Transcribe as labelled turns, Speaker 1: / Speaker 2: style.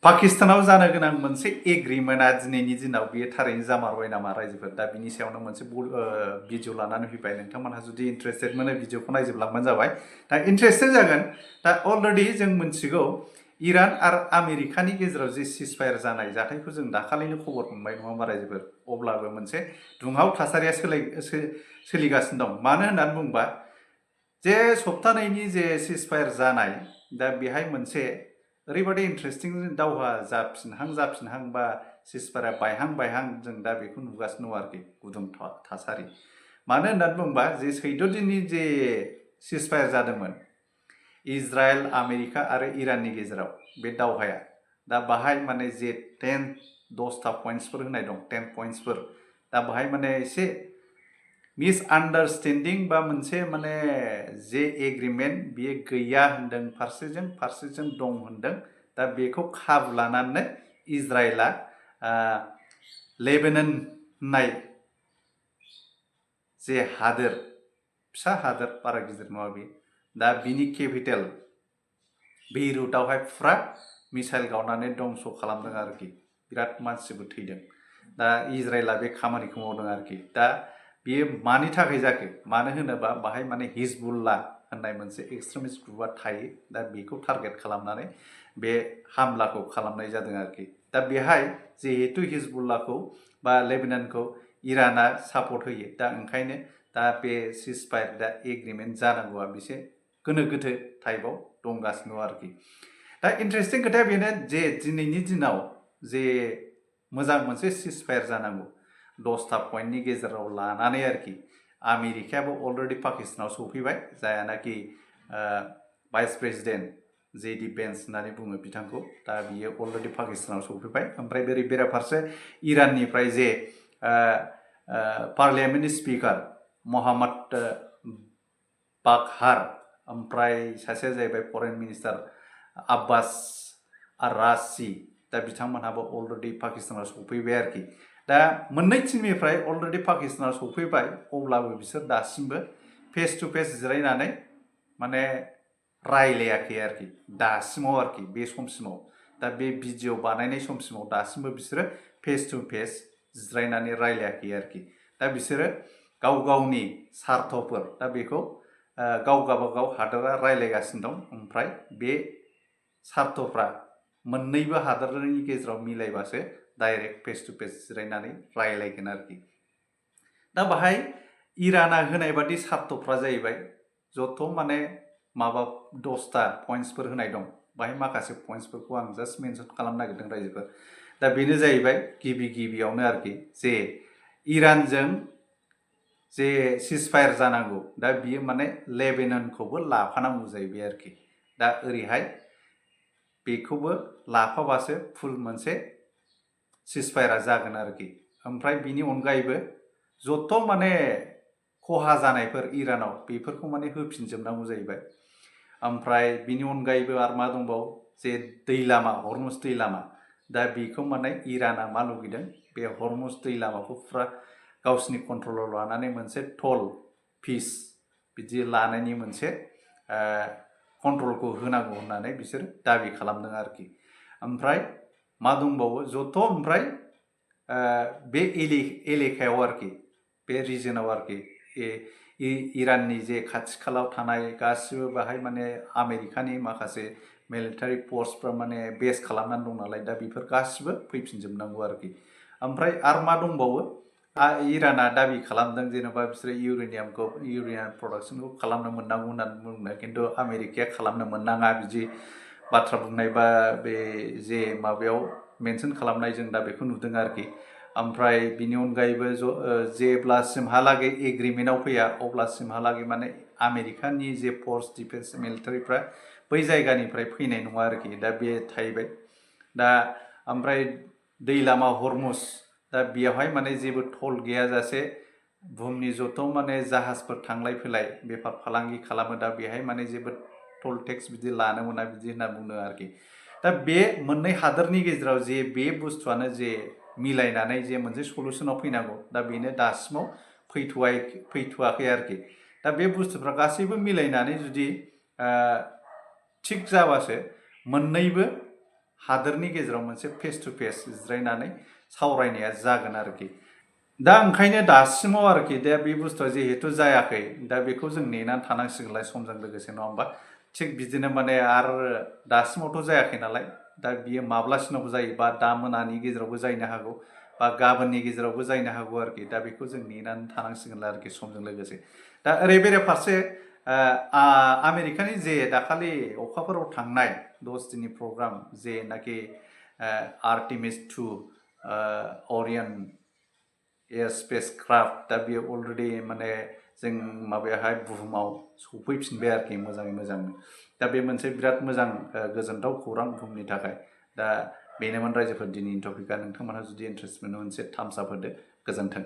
Speaker 1: पाकिस्तानाव जानो गोनां मोनसे एग्रिमेन्टआ दिनैनि दिनाव बेयो थारैनो जामारबाय नामा रायजोफोर दा बिनि सायावनो मोनसे भिडिअ लानानै फैबाय नोंथांमोनहा जुदि इन्ट्रेस्टेड मोनो भिडिअखौ नायजोबलांबानो जाबाय दा इन्ट्रेस्टेड जागोन दा अलरेडि जों मिथिगौ इरान आरो आमेरिकानि गेजेराव जे सिजफायार जानाय जाथायखौ जों दाखालिनो खबर मोनबाय नङा होमबा रायजोफोर अब्लाबो मोनसे दुंहाव थासारिया सोलिगासिनो दं मानो होननानै बुंबा जे सप्तानैनि जे सिजफायार जानाय दा बेहाय मोनसे ओरैबायदि इन्ट्रेस्टिं दावहा जाफिनहां बा सिजफायारा बायहां जों दा बेखौ नुगासिनो दं आरोखि गुदुं थासारि मानो होननानै बुंबा जे 14 दिननि जे सिजफायार जादोंमोन इजराइल आमेरिका आरो इराननि गेजेराव बे दावहाया दा बाहाय माने जे 10टा पइन्ट्सफोर होनाय दं 10 पइन्ट्सफोर दा बाहाय माने एसे मिसआन्डारस्टेन्डिं बा मोनसे माने जे एग्रिमेन्ट बियो गैया होनदों फारसेजों दं होनदों दा बेखौ खाबु लानानै इजराइला लेबेनन होननाय जे हादोर फिसा हादोर बारा गिदिर नङा बे दा बिनि केपिटेल बेइरुटआवहाय फुरा मिसाइल गावनानै दंस' खालामदों आरोखि बिराद मानसिबो थैदों दा इजराइला बे खामानिखौ मावदों आरोखि दा बेयो मानि थाखाय जाखो मानो होनोबा बाहाय माने हिजबुल्लाह होननाय मोनसे एक्सट्रिमिस्ट ग्रुपआ थायो दा बेखौ टारगेट खालामनानै बे हामलाखौ खालामनाय जादों आरोखि दा बेहाय जिहेतु हिजबुल्लाहखौ बा लेबेननखौ इराना सापर्ट होयो दा ओंखायनो दा बे सिजफायार दा एग्रिमेन्ट जानांगौआ बेसे गोनो गोथो टाइपआव दंगासिनो आरोखि दा इन्ट्रेस्टिं खोथाया बेनो जे दिनैनि दिनाव जे मोजां मोनसे सिजफायार जानांगौ 10टा पइन्टनि गेजेराव लानानै आरोखि आमेरिकायाबो अलरेडि पाकिस्तानाव सौफैबाय जायानाखि भाइस प्रेसिडेन्ट जेडि बेन्स होननानै बुङो बिथांखौ दा बियो अलरेडि पाकिस्तानाव सौफैबाय ओमफ्राय बेराफारसे इराननिफ्राय जे पार्लियामेन्टनि स्पिकार मोहाम्मद बागहार ओमफ्राय सासेया जाहैबाय फरेन मिनिस्टार आब्बास आरासि दा बिथांमोनहाबो अलरेडि पाकिस्तानाव सौफैबाय आरोखि दा मोननै टिमनिफ्राय अलरेडि पाकिस्तानाव सौफैबाय अब्लाबो बिसोर दासिमबो फेस टु फेस जिरायनानै माने रायलायाखै आरोखि दासिमाव आरोखि बे समसिमाव दा बे भिडिअ बानायनाय समसिमाव दासिमबो बिसोरो फेस टु फेस जिरायनानै रायलायाखै आरोखि दा बिसोरो गाव गावनि सार्थफोर दा बेखौ गाव गावबागाव हादोरा रायलायगासिनो दं ओमफ्राय बे सार्थफ्रा मोननैबो हादोरनि गेजेराव मिलायबासो डाइरेक्ट फेस टु फेस जिरायनानै रायलायगोन आरोखि दा बाहाय इराना होनाय बादि सार्थफ्रा जाहैबाय जथ' माने माबा 10टा पइन्ट्सफोर होनाय दं बाहाय माखासे पइन्ट्सफोरखौ आं जास्ट मेनसन खालामनो नागिरदों रायजोफोर दा बेनो जाहैबाय गिबियावनो आरोखि जे इरानजों जे सिजफायार जानांगौ दा बियो माने लेबेननखौबो लाफानांगौ जाहैबाय आरोखि दा ओरैहाय बेखौबो लाफाबासो फुल मोनसे सिजफायारा जागोन आरोखि ओमफ्राय बिनि अनगायैबो जथ' माने खहा जानायफोर इरानाव बेफोरखौ माने होफिनजोबनांगौ जाहैबाय ओमफ्राय बिनि अनगायैबो आरो मा दंबावो जे दै लामा हरमुज दै लामा दा बेखौ माने इराना मा लुगैदों बे हरमुज दै लामाखौ फुरा गावसिनि कन्ट्रलाव लानानै मोनसे टल फिस बिदि लानायनि मोनसे कन्ट्रलखौ होनांगौ होननानै बिसोर दाबि खालामदों आरोखि ओमफ्राय मा दंबावो जथ' ओमफ्राय बे एलेकायाव आरोखि बे रिजनाव आरोखि इराननि जे खाथि खालाव थानाय गासिबो बाहाय माने आमेरिकानि माखासे मिलिटारि फर्सफ्रा माने बेस खालामनानै दं नालाय दा बेफोर गासिबो फैफिनजोबनांगौ आरोखि ओमफ्राय आरो मा दंबावो इराना दाबि खालामदों जेनेबा बिसोरो इउरेनियाम प्रडाक्शनखौ खालामनो मोननांगौ होननानै बुंदों खिन्थु आमेरिकाया खालामनो मोननाङा बिदि बाथ्रा बुंनाय बा बे जे माबायाव मेनसन खालामनाय जों दा बेखौ नुदों आरोखि ओमफ्राय बिनि अनगायैबो जेब्लासिमहालागै एग्रिमेन्टआव फैया अब्लासिमहालागै माने आमेरिकानि जे फर्स डिफेन्स मिलिटारिफ्रा बै जायगानिफ्राय फैनाय नङा आरोखि दा बे थाहैबाय दा ओमफ्राय दै लामा हरमुज दा बेयावहाय माने जेबो टल गैयाजासे बुहुमनि जथ' माने जाहाजफोर थांलाय फैलाय बेफार फालांगि खालामो दा बेहाय माने जेबो टल टेक्स बिदि लानो मोना बिदि होनना बुंदों आरोखि दा बे मोननै हादोरनि गेजेराव जे बे बुस्थुआनो जे मिलायनानै जे मोनसे सलुसनाव फैनांगौ दा बेनो दासिमाव फैथ'वाखै आरोखि दा बे बुस्थुफ्रा गासैबो मिलायनानै जुदि थिग जाबासो मोननैबो हादोरनि गेजेराव मोनसे फेस टु फेस जिरायनानै सावरायनाया जागोन आरोखि दा ओंखायनो दासिमाव आरोखि दा बे बुस्थुआ जिहेतु जायाखै दा बेखौ जों नेनानै थानांसिगोनलाय समजों लोगोसे नङा होमबा थिग बिदिनो माने आरो दासिमावथ' जायाखै नालाय दा बियो माब्लासिनाव जायो बा दा मोनानि गेजेरावबो जायनो हागौ बा गाबोननि गेजेरावबो जायनो हागौ आरोखि दा बेखौ जों नेनानै थानांसिगोनलाय आरोखि समजों लोगोसे दा ओरै बेराफारसे आमेरिकानि जे दाखालि अखाफोराव थांनाय 10 दिननि प्रग्राम जेनाखि Artemis 2 Arian air space craft दा बेयो अलरेडि माने जों माबायावहाय बुहुमाव सफैफिनबाय आरोखि मोजाङै मोजांनो दा बे मोनसे बिराद मोजां गोजोनथाव खौरां बुहुमनि थाखाय दा बेनोमोन रायजोफोर दिनैनि टपिकआ नोंथांमोनहा जुदि इन्ट्रेस्ट मोनो मोनसे थाम्स आप होदो गोजोन्थों